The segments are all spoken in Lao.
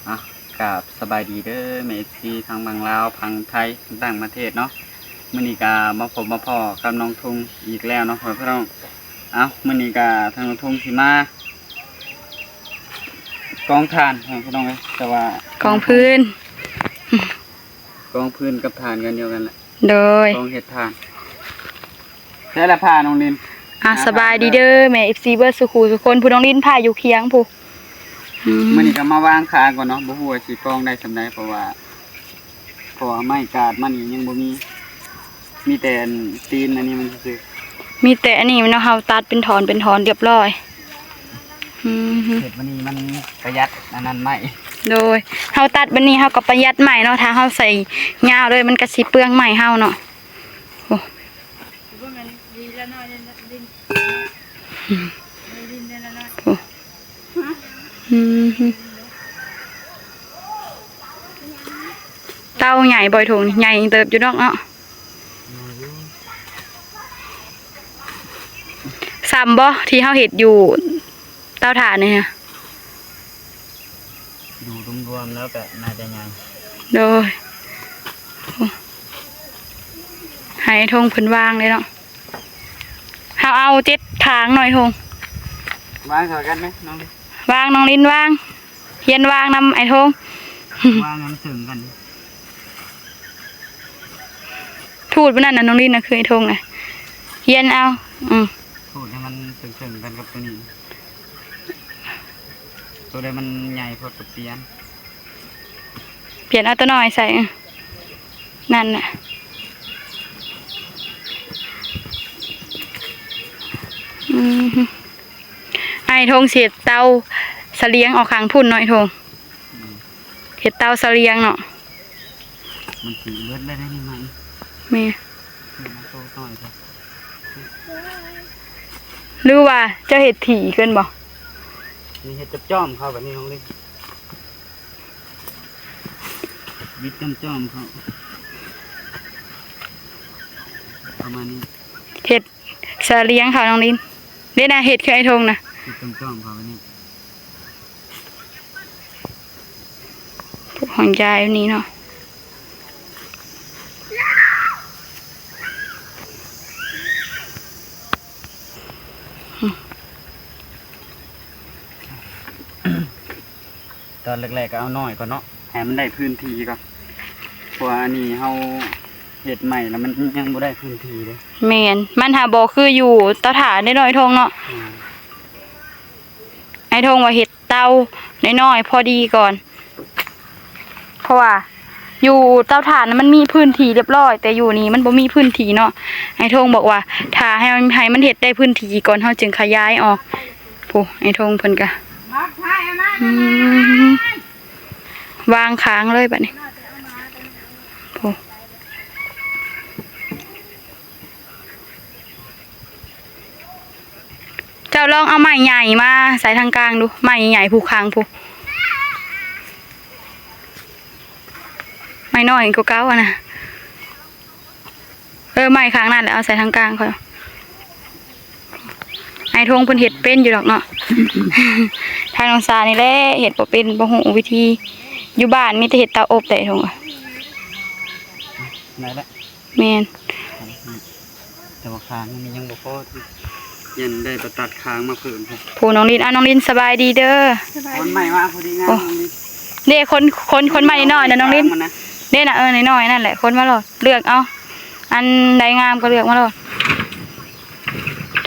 ອ່ະ ກາບສະບາຍດີເດີແມ່ເອັຟຊີ ທັງຝັ່ງລາວ ຝັ່ງໄທ ຕ່າງປະເທດເນາະ. ມື້ນີ້ກະມາພົບມາພໍ້ກັບນ້ອງທຸງອີກແລ້ວເນາະ ພໍ່ແມ່ພີ່ນ້ອງ. ເອົ້າ ມື້ນີ້ກະທາງນ້ອງທຸງຊິມາກອງຖ່ານ ພໍ່ແມ່ພີ່ນ້ອງເອີຍ ແຕ່ວ່າກອງຟືນ ກອງຟືນກັບຖ່ານກັນດຽວກັນແຫຼະ. ໂດຍ ກອງເຮັດຖ່ານ. ໃສລະຜ້ານ້ອງລິນ? ອ່າ ສະບາຍດີເດີແມ່ເອັຟຊີເບິດສູ່ຄູ່ສູ່ຄົນ. ຜູ້ນ້ອງລິນຜ້າຢູ່ຄຽງຜູ້. ອືມ ມື້ນີ້ກໍມາວາງຄາກ່ອນເນາະ ບໍ່ຮູ້ວ່າຊິກອງໄດ້ສ່ຳໃດ ເພາະວ່າ ເພາະວ່າໄມ້ກາດມັນນີ້ຍັງບໍ່ມີ ມີແຕ່ອັນຕີນອັນນີ້ມັນຊື່ໆ. ມີແຕ່ອັນນີ້ເນາະ ເຮົາຕັດເປັນທ່ອນເປັນທ່ອນຮຽບຮ້ອຍ. ອືມ ເຮັດບັດນີ້ມັນປະຢັດອັນນັ້ນໄມ້. ໂດຍ ເຮົາຕັດບັດນີ້ເຮົາກໍປະຢັດໄມ້ເນາະ ຖ້າເຮົາໃສ່ຍາວເລີຍມັນກໍຊິເປືອງໄມ້ເຮົາເນາະ. ໂອ້ ອືມ ເຕົາໃຫຍ່ບໍ່ ໄອ້ທົງ? ໃຫຍ່ເຕີບຢູ່ດອກເນາະ. ສ່ຳບໍ່ທີ່ເຮົາເຮັດຢູ່ເຕົາຖ່ານນີ້ນະ? ດູລວມໆແລ້ວກະໜ້າຈະໃຫຍ່. ໂດຍ ໃຫ້ອ້າຍທົງເພິ່ນວາງເດ້ເນາະ. ເຮົາເອົາເຈັດຖາງໜ້ອຍທົງ. ວາງເຂົ້າກັນແມະນ້ອງລິນ. ວາງ ນ້ອງລິນວາງ. ຮຽນວາງນຳອ້າຍທົງ. ວາງໃຫ້ມັນເຊິ່ງກັນ. ທູດບາດນັ້ນນະ ນ້ອງລິນນະ ຄືອ້າຍທົງນະ. ຮຽນເອົາ. ອືມ ທູດໃຫ້ມັນເຊິ່ງໆກັນກັບໂຕນີ້. ໂຕໃດມັນໃຫຍ່ໂພດກໍປ່ຽນ ປ່ຽນເອົາໂຕນ້ອຍໃສ່. ເອີ ນັ້ນນະ. ອືມ ອ້າຍທົງຊິເຮັດເຕົາສະຫຼຽງອອກຂ້າງພຸ້ນເນາະອ້າຍທົງ. ອືມ ເຮັດເຕົາສະຫຼຽງເນາະ. ມັນຊິເບິດແລ້ວໄດ໋ນີ້ ແມ່ ເຮັດມາໂຕນ້ອຍຊະ. ຫຼືວ່າເຈົ້າເຮັດຖີ່ເກີນບໍ່? ນີ້ເຮັດຈອມໆເຂົ້າບາດນີ້ນ້ອງລິນ. ບິດຈ້ອມໆເຂົ້າ ປະມານນີ້. ເຮັດສະຫຼຽງເຂົ້ານ້ອງລິນ. ເດ້ນະ ເຮັດຄືອ້າຍທົງນະ. ເຮັດຈ້ອມໆເຂົ້າບາດນີ້. ພວກຂອງຍາຍນີ້ເນາະ. ຕອນແລກໆກໍເອົາໜ້ອຍກ່ອນເນາະ ໃຫ້ມັນໄດ້ພື້ນທີ່ກ່ອນ ເພາະວ່າອັນນີ້ເຮົາເຮັດໃໝ່ແລ້ວມັນຍັງບໍ່ໄດ້ພື້ນທີ່ເດ້. ແມ່ນ ມັນຫາບໍ່ຄືຢູ່ເຕົາຖ່ານເດ້ນ້ອຍທົງເນາະ. ແມ່ນ ອ້າຍທົງວ່າເຮັດເຕົານ້ອຍໆພໍດີກ່ອນ ເພາະວ່າຢູ່ເຕົາຖ່ານນະມັນມີພື້ນທີ່ຮຽບຮ້ອຍ ແຕ່ຢູ່ນີ້ມັນບໍ່ມີພື້ນທີ່ເນາະ. ອ້າຍທົງບອກວ່າຖ້າໃຫ້ ໃຫ້ມັນເຮັດໄດ້ພື້ນທີ່ກ່ອນ ເຮົາຈຶ່ງຂະຫຍາຍອອກ. ໂອ້ ອ້າຍທົງເພິ່ນກະ ອືມ ວາງຄ້າງເລີຍບາດນີ້. ໂອ້ ເຈົ້າລອງເອົາໄມ້ໃຫຍ່ມາໃສ່ທາງກາງດູ ໄມ້ໃຫຍ່ໆ ຜູ້ຄ້າງຜູ້ ໄມ້ນ້ອຍກວ່າເກົ່າຫັ້ນນະ. ເອີ ໄມ້ຂ້າງນັ້ນແຫຼະ ເອົາໃສ່ທາງກາງຂ້ອຍ. ອ້າຍທົງເພິ່ນເຮັດເປັນຢູ່ດອກເນາະ ທາງນ້ອງສານີ້ແຫຼະເຮັດບໍ່ເປັນ ບໍ່ຮູ້ວິທີ. ຢູ່ບ້ານມີແຕ່ເຮັດເຕົາອົບແຕ່ ອ້າຍທົງ ໄດ້ລະ. ແມ່ນ ແຕ່ວ່າຄາງມັນຍັງບໍ່ພໍ ຍັງໄດ້ໄປຕັດຄາງມາເພີ່ມ. ຜູ້ນ້ອງລິນ ອ້າວ ນ້ອງລິນສະບາຍດີເດີ. ຄົນໃໝ່ມາພໍດີງາມ ນ້ອງລິນ. ເດ້ ຄົນ ຄົນ ຄົນໃໝ່ນ້ອຍນະນ້ອງລິນ ເດ້ນະ. ເອີ ນ້ອຍໆນັ້ນແຫຼະ ຄົນມາໂລດ ເລືອກເອົາ ອັນໃດງາມກໍເລືອກມາໂລດ.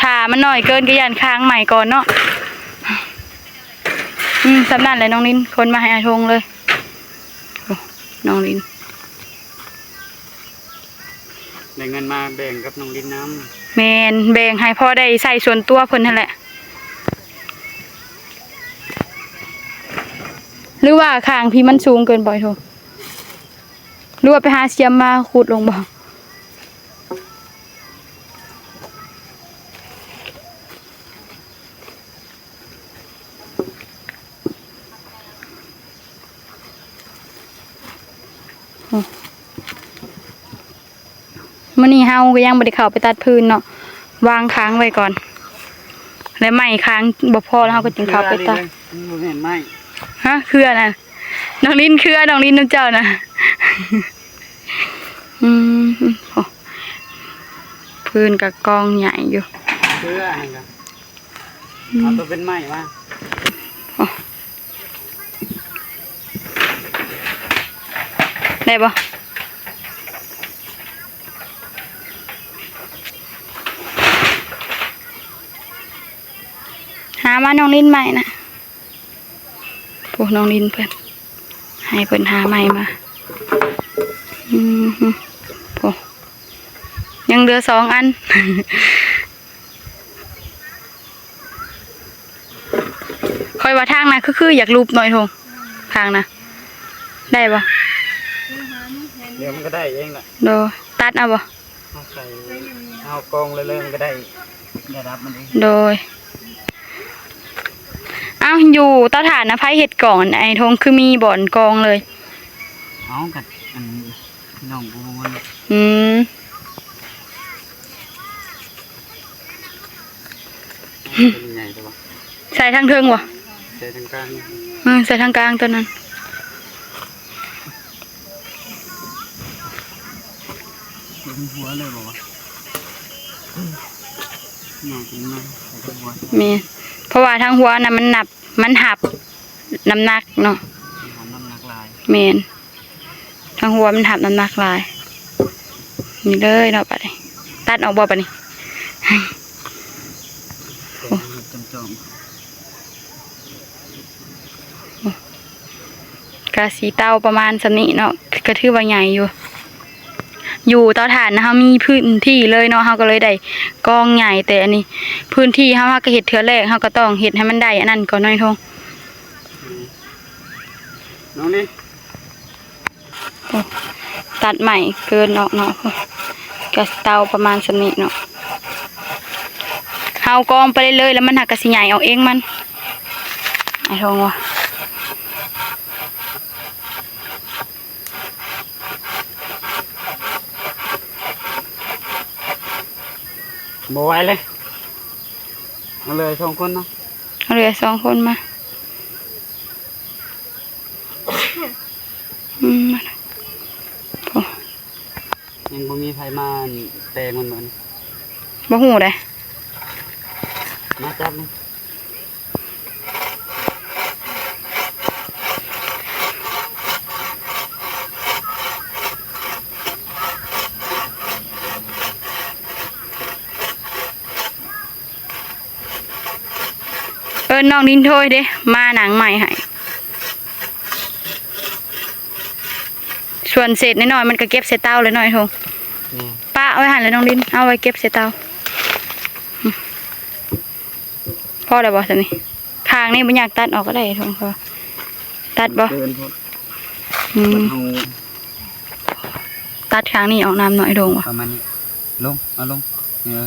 ຖ້າມັນນ້ອຍເກີນກໍຢ້ານຄາງໃໝ່ກ່ອນເນາະ. ອືມ ສ່ຳນັ້ນແຫຼະນ້ອງລິນ ຄົນມາໃຫ້ອ້າຍທົງເລີຍ. ໂອ້ ນ້ອງລິນ ໄດ້ເງິນມາແບ່ງກັບນ້ອງລິນນຳ. ແມ່ນ ແບ່ງໃຫ້ພໍໄດ້ໃຊ້ສ່ວນຕົວເພິ່ນຫັ້ນແຫຼະ. ຫຼືວ່າຂ້າງພີ້ມັນສູງເກີນບໍ່ ໂທ ຫຼືວ່າໄປຫາສຽມມາຂຸດລົງບໍ່? ມື້ນີ້ເຮົາກໍຍັງບໍ່ໄດ້ເຂົ້າໄປຕັດຟືນເນາະ ວາງຄ້າງໄວ້ກ່ອນ ແລະໄມ້ຄ້າງບໍ່ພໍ ແລ້ວເຮົາກໍຈຶ່ງເຂົ້າໄປຕັດ. ມັນບໍ່ແມ່ນໄມ້ ຮະ ເຄືອນະ. ນ້ອງລິນເຄືອ ນ້ອງລິນນຳເຈົ້ານະ. ອືມ ໂອ້ ພື້ນກໍກອງໃຫຍ່ຢູ່ ເຄືອອັນນັ້ນກໍ ອືມ ເອົາຕົວເປັນໄມ້ມາ ໂອ້ ໄດ້ບໍ່? ຫາມານ້ອງລິນໃໝ່ນະ. ໂອ້ ນ້ອງລິນເພິ່ນ ໃຫ້ເພິ່ນຫາໃໝ່ມາ. ອືມ ໂອ້ ຍັງເຫຼືອສອງອັນ. ຂ້ອຍວ່າທາງນະ ຄື ຄືຢາກຫຼຸບໜ້ອຍໂທງ ທາງນະ ໄດ້ບໍ່? ດຽວມັນກໍໄດ້ເອງລະ. ໂດຍ ຕັດເອົາບໍ່? ເຮົາໃສ່ ເຮົາກອງເລີຍໆ ມັນກໍໄດ້ລະດັບມັນເອງ. ໂດຍ ເອົ້າ ຢູ່ເຕົາຖ່ານນະ ໃຜເຮັດກອງ? ໄອ້ທົງ ຄືມີບ່ອນກອງເລີຍ? ເອົາ ກໍອັນ ນ້ອງຜູ້ມັນ ອືມ ໃສ່ທາງເທິງບໍ່? ໃສ່ທາງກາງ ເອີ ໃສ່ທາງກາງຕົວນັ້ນ. ເປັນຫົວເລີຍບໍ່ວະ? ໜ້າຈະມີໃສ່ທາງຫົວ. ແມ່ນ ເພາະວ່າທາງຫົວນະ ມັນນັບ ມັນຮັບນ້ຳໜັກເນາະ ມັນຮັບນ້ຳໜັກຫຼາຍ. ແມ່ນ ທາງຫົວມັນຮັບນ້ຳໜັກຫຼາຍ. ນີ້ເລີຍເນາະ ບາດນີ້ ຕັດອອກບໍ່ບາດນີ້? ໂອ້ ຈອມໆ ກະຊິເຕົາປະມານສ່ຳນີ້ເນາະ ກະຖືວ່າໃຫຍ່ຢູ່. ຢູ່ເຕົາຖ່ານນະ ເຮົາມີພື້ນທີ່ເລີຍເນາະ ເຮົາກໍເລີຍໄດ້ກອງໃຫຍ່ ແຕ່ອັນນີ້ພື້ນທີ່ເຮົາ ເຮົາກໍເຮັດເທື່ອແລກ ເຮົາກໍຕ້ອງເຮັດໃຫ້ມັນໄດ້ອັນນັ້ນກ່ອນເນາະ ນ້ອງທົງ. ນ້ອງລິນ ໂອ້ ຕັດໄມ້ເກີນອອກເນາະ ກະເຕົາປະມານສ່ຳນີ້ເນາະ. ເຮົາກອງໄປເລື້ອຍໆ ແລ້ວມັນຫາກະຊິໃຫຍ່ອອກເອງມັນ ອ້າຍທອງວ່າ. ບໍ່ໄຫວເລີຍ ເອົາເລີຍສອງຄົນເນາະ ເອົາເລີຍສອງຄົນມາ. ອືມ ໂອ້ ຍັງບໍ່ມີໃຜມາແຕ່ງມັນເບິ່ງ ບໍ່ຮູ້ເດ້ ມາຈັບນີ້. ເອີ້ນນ້ອງລິນໂທຍເດ້ ມານັ່ງໄມ້ໃຫ້. ສ່ວນເສດນ້ອຍໆ ມັນກໍເກັບໃສ່ເຕົາແລ້ວນ້ອຍໂທງ. ແມ່ນ ປະໄວ້ຫັ້ນແຫຼະນ້ອງລິນ ເອົາໄວ້ເກັບໃສ່ເຕົາ. ພໍແລ້ວບໍ່ຊັ້ນນີ້? ຂ້າງນີ້ບໍ່ຢາກຕັດອອກກໍໄດ້ ທົ່ງພໍ. ຕັດບໍ່? ເກີນໂພດ. ອືມ ເຮົາຕັດຂ້າງນີ້ອອກນຳໜ້ອຍລົງວ່າ ປະມານນີ້ ລົງ ເອົາລົງ ເອີ.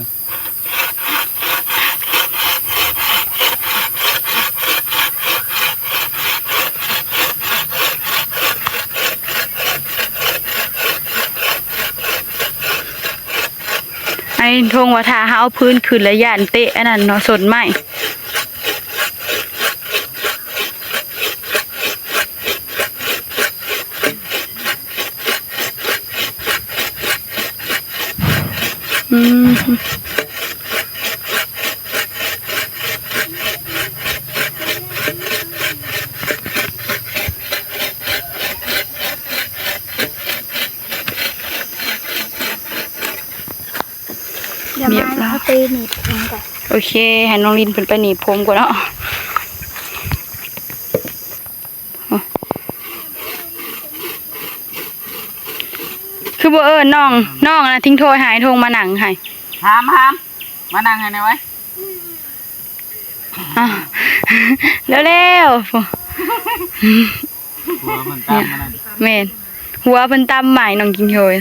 ໄອ້ທົງວ່າຖ້າເຮົາເອົາພື້ນຂຶ້ນແລ້ວຢ້ານເຕະອັນນັ້ນເນາະ ສົ້ນໄມ້. ອືມ ດຽວມາ ດຽວເຮົາໄປໜີບຜົມກ່ອນ. ໂອເຄ ໃຫ້ນ້ອງລິນເພິ່ນໄປໜີບຜົມກ່ອນເນາະ. ຄືບໍ່ເອີ້ນນ້ອງ ນ້ອງນະ ຖິ້ງໂທຍໃຫ້ ທົ່ງມານັ່ງໃຫ້. ຫາມ ຫາມ ມານັ່ງໃຫ້ແດ່ເວີຍ. ອ້າວ ເລັວໆ. ຫົວເພິ່ນຕຳອັນນັ້ນ ແມ່ນ ຫົວເພິ່ນຕຳໄມ້ນ້ອງກິ່ງໂທຍ.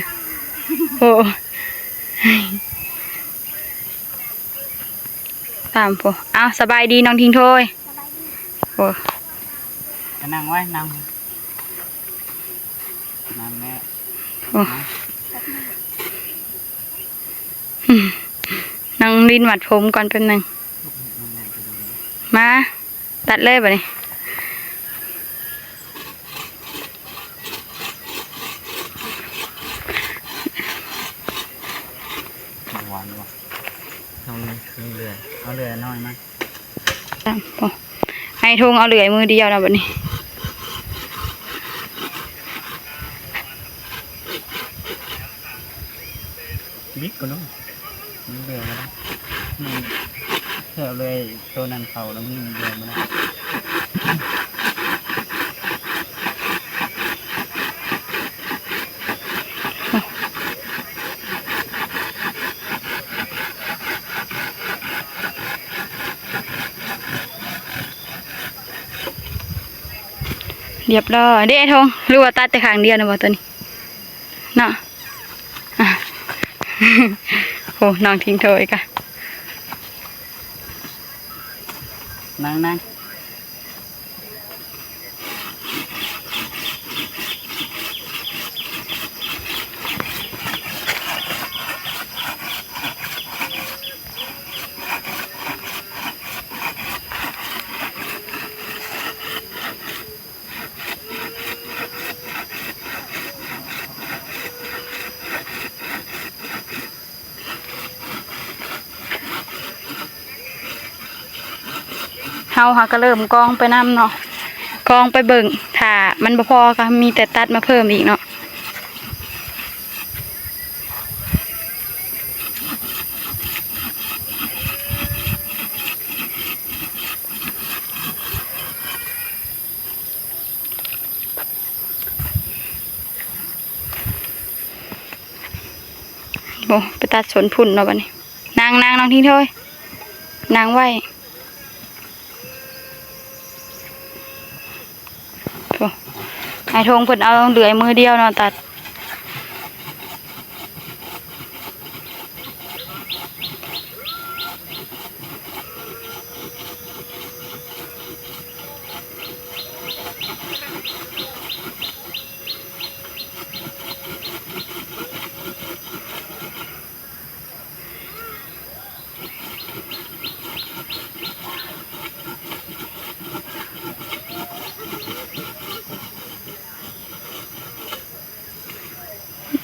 ໂອ້ ຕຳພຸ້ນ. ເອົາ ສະບາຍດີນ້ອງກິ່ງໂທຍ. ໂອ້ ກໍນັ່ງໄວ້ ນັ່ງ ນັ່ງແລ້ວ. ໂອ້ ນ້ອງລິນມັດຜົມກ່ອນແປັບໜຶ່ງ. ມາ ຕັດເລີຍບາດນີ້. ເອົາເລື່ອຍ ເອົາເລື່ອຍ ເອົາເລື່ອຍນ້ອຍມາ. ໂອ້ ອ້າຍທົງເອົາເລື່ອຍມືດຽວນະບັດນີ້. ບິດກ່ອນເນາະ ມັນເບື່ອແລ້ວນະ ມັນແຖວເລີຍໂຕນັ້ນເຂົ້າແລ້ວ ມັນເບື່ອແລ້ວນະ. ຮຽບຮ້ອຍເດ້ ອ້າຍທົງ. ຫຼືວ່າຕັດແຕ່ຂ້າງດຽວນະບໍ່ໂຕນີ້? ເນາະ ໂອ້ ນ້ອງທິງໂທອີກກະ ນັ່ງໆ. ເຮົາຫາກະເລີ່ມກອງໄປນຳເນາະ ກອງໄປເບິ່ງ ຖ້າມັນບໍ່ພໍກະມີແຕ່ຕັດມາເພີ່ມອີກເນາະ. ໂອ້ ໄປຕັດສົນພຸ້ນເນາະບັດນີ້. ນັ່ງໆ ນ້ອງທິງໂທຍ ນັ່ງໄວ້. ໂອ້ ອ້າຍທົງເພິ່ນເອົາເລື່ອຍມືດຽວເນາະຕັດ.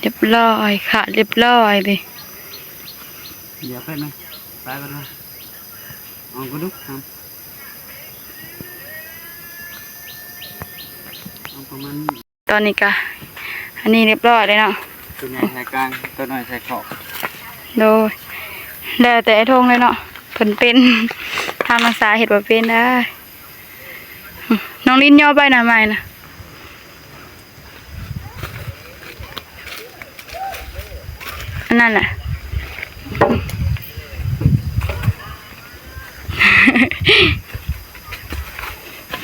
ຮຽບຮ້ອຍ ຂາດຮຽບຮ້ອຍເດ້. ດຽວໄປນະ ໄປໄປນະ ເອົາກະດູກ ເອົາປະມານນີ້. ຕອນນີ້ກະ ອັນນີ້ຮຽບຮ້ອຍເລີຍເນາະ ໂຕໃຫຍ່ໃສ່ກາງ ໂຕນ້ອຍໃສ່ຂອບ. ໂດຍ ແລ້ວແຕ່ອ້າຍທົງເລີຍເນາະ ເພິ່ນເປັນ ທາງພາສາເຮັດບໍ່ເປັນໄດ໋. ນ້ອງລິນຍໍໄປນະ ໄມ້ນະ. ອັນນັ້ນແຫຼະ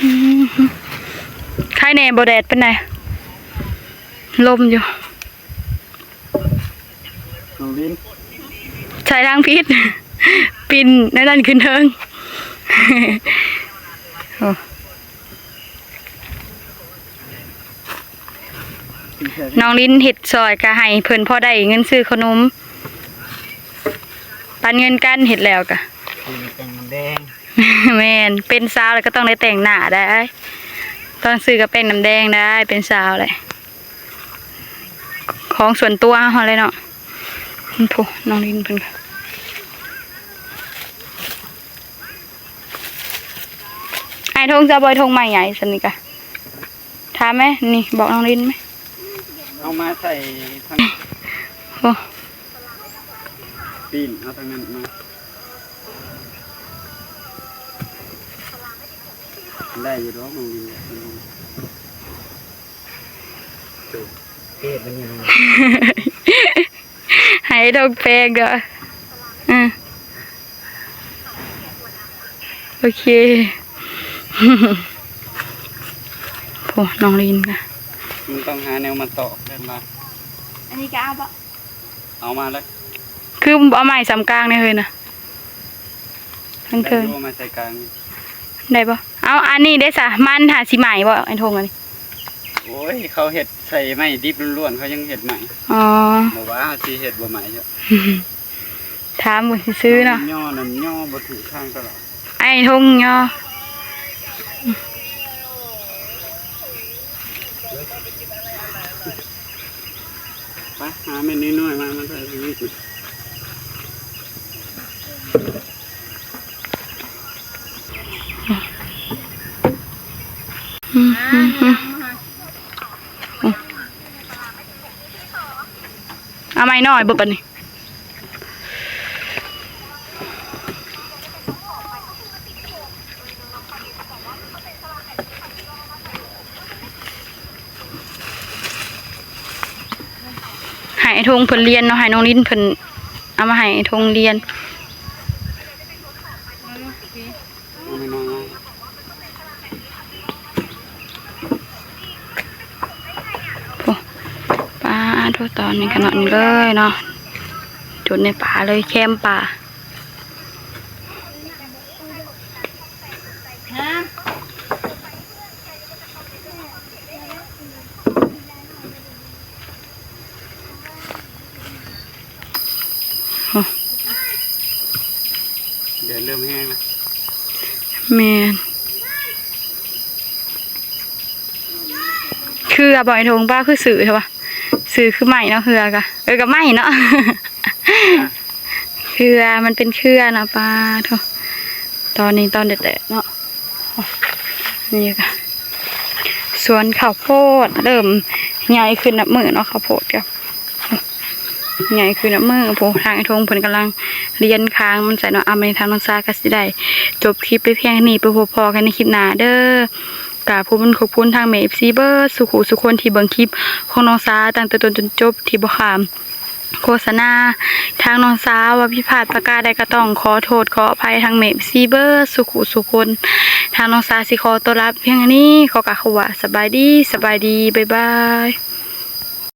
ອືມ ໄຄແດ່ບໍ່ແດດປານໃດ ລົມຢູ່. ນ້ອງລິນ ໃສ່ທາງຜິດ ປິ່ນແນວນັ້ນຂຶ້ນເທິງ. ໂອ້ ນ້ອງລິນເຮັດຊ່ອຍກະໃຫ້ເພິ່ນພໍໄດ້ເງິນຊື້ຂະໜົມ ປັນເງິນກັນ ເຮັດແລ້ວກະ ແຕ່ງນ້ຳແດງ. ແມ່ນ ເປັນສາວແລ້ວກະຕ້ອງໄດ້ແຕ່ງໜ້າໄດ໋ ຕ້ອງຊື້ກະແປ້ງນ້ຳແດງໄດ໋ ເປັນສາວແລ້ວ. ຂອງສ່ວນຕົວເຮົາເລີຍເນາະ. ໂອ້ ນ້ອງລິນເພິ່ນກະ ອ້າຍທົງ ເຈົ້າບໍ່ທາງໄມ້ໃຫຍ່ຊັ້ນນີ້ກະ ຖາມແມ ນີ້ ບອກນ້ອງລິນແມ. ເອົາມາໃສ່ທາງ ໂອ້ ປີນເອົາທາງນັ້ນມາ ໄດ້ຢູ່ດອກນ້ອງລິນ. ເຮັດອັນນີ້ ໃຫ້ດອກແປງກໍ ອື ໂອເຄ. ໂອ້ ນ້ອງລິນກະ ມັນຕ້ອງຫາແນວມາຕອກແມ່ນບໍ່? ອັນນີ້ກະເອົາບໍ່? ເອົາມາເລີຍ. ຄືບໍ່ເອົາໄມ້ສ່ຳກາງແດ່ເຮີຍນະ? ທັງເທິງ ໄດ້ຢູ່ ເອົາໄມ້ໃສ່ກາງນີ້ ໄດ້ບໍ່? ເອົາ ອັນນີ້ເດ້ສະ ມັນຫາຊິໄໝ້ບໍ່ ໄອ້ທົ່ງອັນນີ້? ໂອ້ຍ ເຂົາເຮັດໃສ່ໄມ້ດິບລ້ວນໆ ເຂົາຍັງເຮັດໄໝ້. ອໍ ບໍ່ວ່າເຮົາຊິເຮັດບໍ່ໄໝ້ເນາະ. ຖາມເບິ່ງຊື່ໆເນາະ. ຍໍນັ້ນຍໍບໍ່ຖືກທາງຕະຫຼອດ. ໄອ້ທົ່ງຍໍ. ໄປຫາແມ່ນນ້ອຍໆ ມາ ມາໃສ່ທາງນີ້. ອືມ ອືມ ອືມ ເອົາໃໝ່ໜ້ອຍເບິ່ງບັດນີ້. ໃຫ້ໄອ້ທົງເພິ່ນລຽນເນາະ ໃຫ້ນ້ອງລິນເພິ່ນເອົາມາໃຫ້ໄອ້ທົງລຽນ. ໂອ້ ປາໂທ ຕອນນີ້ຂະໜາດນີ້ເລີຍເນາະ ຈຸດໃນປ່າເລີຍ ແຄມປ່າ. ແດດເລີ່ມແຮງແລ້ວ. ແມ່ນ. ເຄືອບໍ່ ໄອ້ທົງ ປ້າຄືຊື່ແທ້ວະ ຊື່ຄືໄມ້ເນາະ ເຄືອກະ ເອີ ກະໄມ້ເນາະ ເຄືອ ມັນເປັນເຄືອເນາະ. ປາໂທ ຕອນນີ້ຕອນແດດໆເນາະ ນີ້ກະສວນເຂົ້າໂພດ ເລີ່ມໃຫຍ່ຂຶ້ນນັບມື້ເນາະ ເຂົ້າໂພດກະ ໃຫຍ່ຂຶ້ນນຳມື້. ໂອ້ ທາງໄອ້ທົງເພິ່ນກຳລັງລຽນຄາງມັນໃສ່ເນາະ. ອາ ມື້ນີ້ທາງນ້ອງສາກໍຊິໄດ້ຈົບຄລິບໄປພຽງເທົ່ານີ້ ໄປພົບພໍ້ກັນໃນຄລິບໜ້າເດີ. ກາບຂອບຄຸນ ຂອບຄຸນທາງແມ່ເອັຟຊີເບິດສູ່ຜູ້ສູ່ຄົນທີ່ເບິ່ງຄລິບຂອງນ້ອງສາຕັ້ງແຕ່ຕົ້ນຈົນຈົບ ທີ່ບໍ່ຂ້າມໂຄສະນາ. ທາງນ້ອງສາວ່າຜິດພາດປະການໃດກໍຕ້ອງຂໍໂທດຂໍອະໄພທາງແມ່ເອັຟຊີເບິດສູ່ຜູ້ສູ່ຄົນ. ທາງນ້ອງສາຊິຂໍຕົວລາໄປພຽງເທົ່ານີ້ ຂໍກ່າວຄຳວ່າສະບາຍດີ ສະບາຍດີ ບາຍບາຍ.